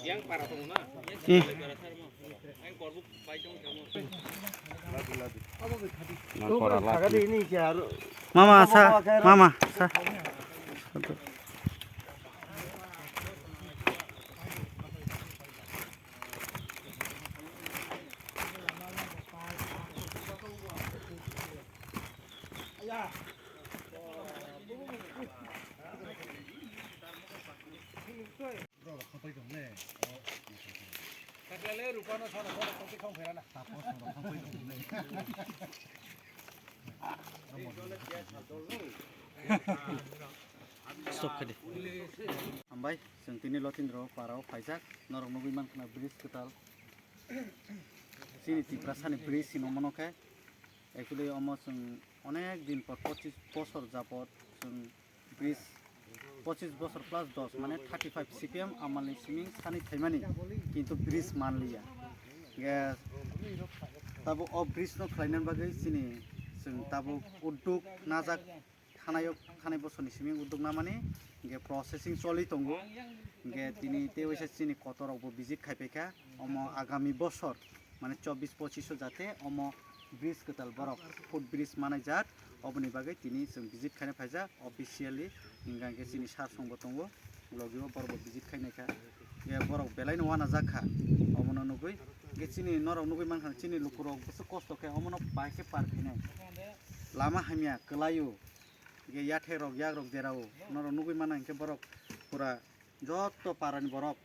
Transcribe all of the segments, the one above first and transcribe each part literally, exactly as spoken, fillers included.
Yang para tong na? Yang para tharmo. Yang korbuk bai tong tharmo. Mama sa, mama sa. Stop khe de. Hambai, chwng tini Lotindro parao phaijak, norok nugwi mankha bridge kwtal. Chini Tiprasani bridge hino mono khe, actually omo chwng onek din por, pochis bosor japot chwng bridge, pochis bosor plus dos, mane thirty five C P M amalni siming sani thaimani, kintu bridge manliya. Ge tabuk o bridge no khlaina bagwi chini chwng tabuk udduk najak, thanai o, thanai bosorni siming udduk namani, ge processing choli tongo. Ge tini tei waisa chini kotor rok bo visit khai paikha, omo agami bosor, mane chobbish pochish o jate omo bridge kwtal borok foot bridge manai jak, oboni bagwi tini chwng visit khaina phaijak officially, hingkha khe chini sir song bo tongo, logi o borok bo visit khai naikha, je borok belai no uanajak kha, omono nugwi, je chini norok nugwi mankha chini lukurok bwswk kosto khe omono bai khe par khainai, lama hamya kwlaio, je yathek rok yak rok derao norok nugwi mana hinkhe borok pura joto parani borok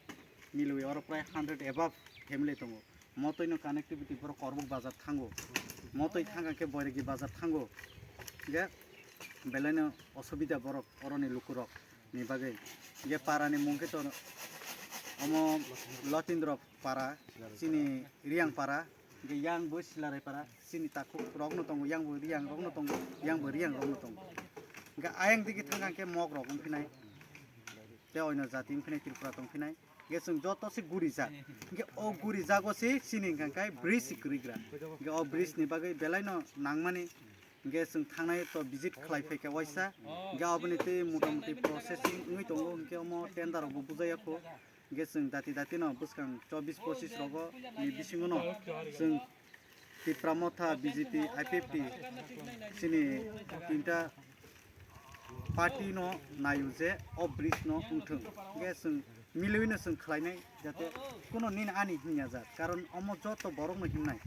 milwi oro prai hundred above family tongo. Motoi no connectivity borok Korbuk bazar thango. Motoi thangkha khe Boiregi bazar thango. Ge belai no osubida borok oroni lukurok ni bagwi. Ge para ni mung khe to omo Lotindro para, chini Riang para, ge yang bo Silarai para, chini takhuk rok no tongo, yang bo Riang rok no tongo, yang bo Riang rok no tongo. Ge ayang digi thangkha khe Mok rok wng phinai. Tei oino jati wng phinai, Tripura tong phinai. Ge chwng joto se guri jak. Ge o guri jago se chini hwnka khe bridge se kwrwi gra. Ge o bridge ni bagwi belai no nangmani. Ge chwng thangnai to visit khlai phaikha waisa. Ge oboni tei mota moti processing wngwi tongo, hwnkhe omo tender rok bo bujaya kho. Ge chwng dati dati no bwskang chobbish pochish rogo ni bisingo no chwng Tipra Motha, B J P, I P F T chini tinta party no naio je o bridge no wngthwng. Hwnkhe chwng milwi no chwng khlainai jate kuno nini ani hinya jak, karon omo joto borok no himnai,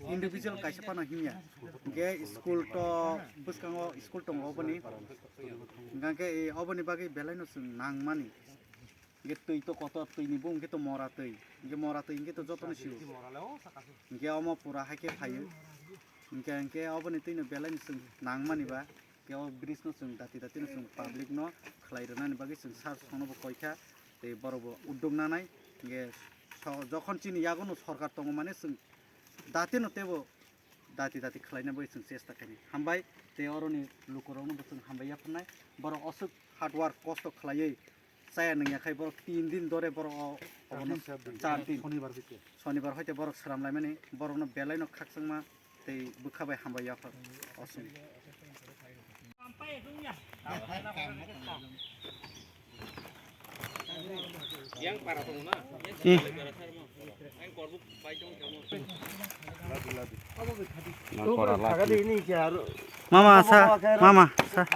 individual kaisa phano himya. Hwnkhe school to bwskango school tongo oboni, hwnkhe oboni bagwi belai no chwng nangmani. Hingke twi to kotor, twi ni bung hingke to mora twi. Hingke mora twi hingke to jotono sio. Hingke omo pura hai khe phaio. Hingke, hingke oboni twi no belai no chwng nangmani ba. Hingke o bridge no chwng dati dati no chwng public no khlai rwnani bagwi chwng sir songno bo koi kha. Tei borok bo uddog nanai. Hingke so-, jokhon chini yago no sorkar tongo mane chwng dati no teibo dati dati khlaina bagwi chwng chesta khainai. Hambai tei oroni lukurokno bo chwng hambai yapharnai. Borok oswk hard work kosto khlaiwi chaya nungya khai borok tin din dore borok o obono char din. Shonibar hoite borok sram laimani borokno belai no khakchangma tei bwkha bai hambai yaphar oswk. Yang para tong na? Yang korbuk bai tong tamo. Mama sa, mama sa.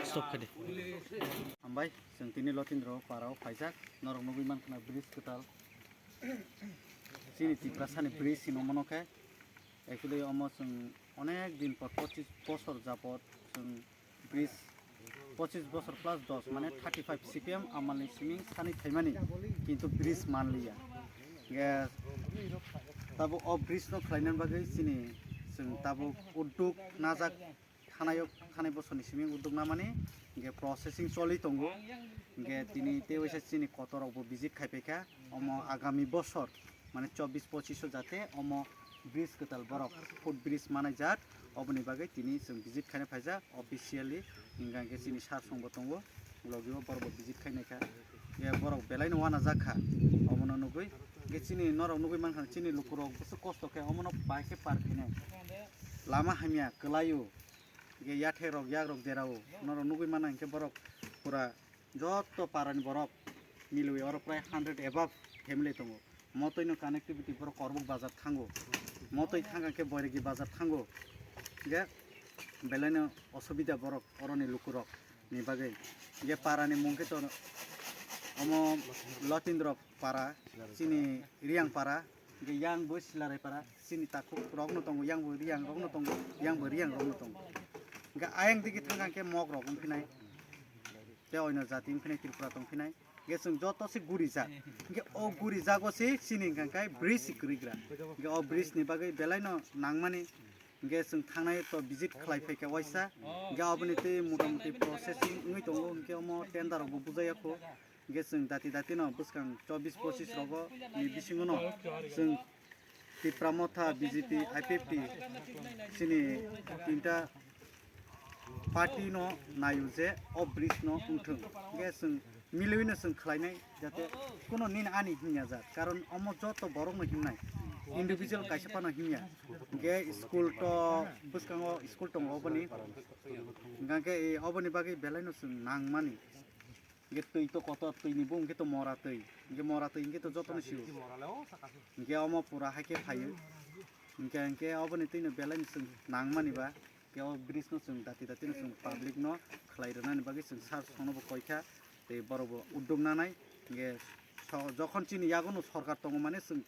Stop khe de. Hambai, chwng tini Lotindro parao phaijak, norok nugwi mankha bridge kwtal. Chini Tiprasani bridge hino mono khe, actually omo chwng onek din por, pochis bosor japot chwng bridge, pochis bosor plus dos, mane thirty five C P M amalni siming sani thaimani, kintu bridge manliya. Ge tabuk o bridge no khlaina bagwi chini chwng tabuk udduk najak Thanai o, thanai bosorni simi uddog namani, hingke processing choli tongo. Hingke tini tei waisa chini kotor rokbo visit khai paikha. Omo agami bosor, mane chobbish pochish o jate omo bridge kwtal borok foot bridge manai jak, oboni bagwi tini chwng visit khaina phaijak officially. Hingke chini sir songbo tongo, logi o borok bo visit khainai kha. Hingke borok belai no wana jak kha, omono nugwi. Hingke chini norok nugwi mankha, chini lukurok bwswk kosto khe omono bai khe par khainai. Lama hamya kwlaio. Hingke yathek rok, yak rok derao, norok nugwi mana hingke borok pura joto parani borok milwi oro prai hundred above family tongo. Motoi no connectivity borok Korbuk bazar thango. Motoi thangkha khe Boiregi bazar thango. Hingke belai no osubida borok oroni lukurok ni bagwi. Hingke parani mung khe to omo Lotindro para, chini Riyang para, hingke yang bo Silarai para, chini takhuk rok no tongo, yang bo Riyang rok no tongo, yang bo Riyang rok no tongo. Hingke ayang digi thangkha khe Mok rok wngphinai, tei oino jati wngphinai, Tripura tongphinai. Hingke chwng joto se guri jak. Hingke o guri jago se chini hingka khe bridge se kwrwi gra. Hingke o bridge ni bagwi belai no nangmani. Hingke chwng thangnai to visit khlai phaikha waisa. Hingke aboni tei motamuti processing wngwi tongo, hingke omo tender rokbo bujaya kho. Hingke chwng dati dati no bwskang chobbish pochish rogo ni bisingo no chwng Tipra Motha, B J P, I P F T chini tinta party no naio je o bridge no wngthwng. Hingke chwng milwi no chwng khlainai, jate kuno nini ani hinya jak, karon omo joto borok no himnai, individual kaisa phano himya. Hingke school to bwskango school tongo oboni, hingke oboni bagwi belai no chwng nangmani. Hingke twi to kotor, twi ni bung hingke to mora twi, hingke mora twi hingke to joto no sio. Hingke omo pura hai khe phaio. Hingke, hingke oboni twi no belai no chwng nangmani ba. Hingke o bridge no chwng dati dati no chwng public no khlai rwnani bagwi chwng sir songno bo koi kha, tei borok bo uddog nanai. Hingke so-, jokhon chini yago no sorkar tongo mane chwng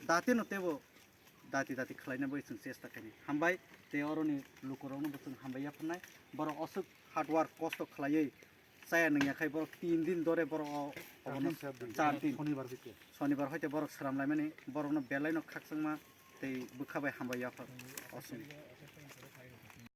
dati no teibo dati dati khlaina bagwi chwng chesta khainai. Hambai tei oroni lukurokno bo chwng hambai yapharnai. Borok aswk hard work kosto khlaiwi chaya nungya khai borok tin din dore borok o, obono char din. Sonibar hoite borok sram laimani, borokno belai no khakchangma tei bwkha bai hambai yaphar. Aswk.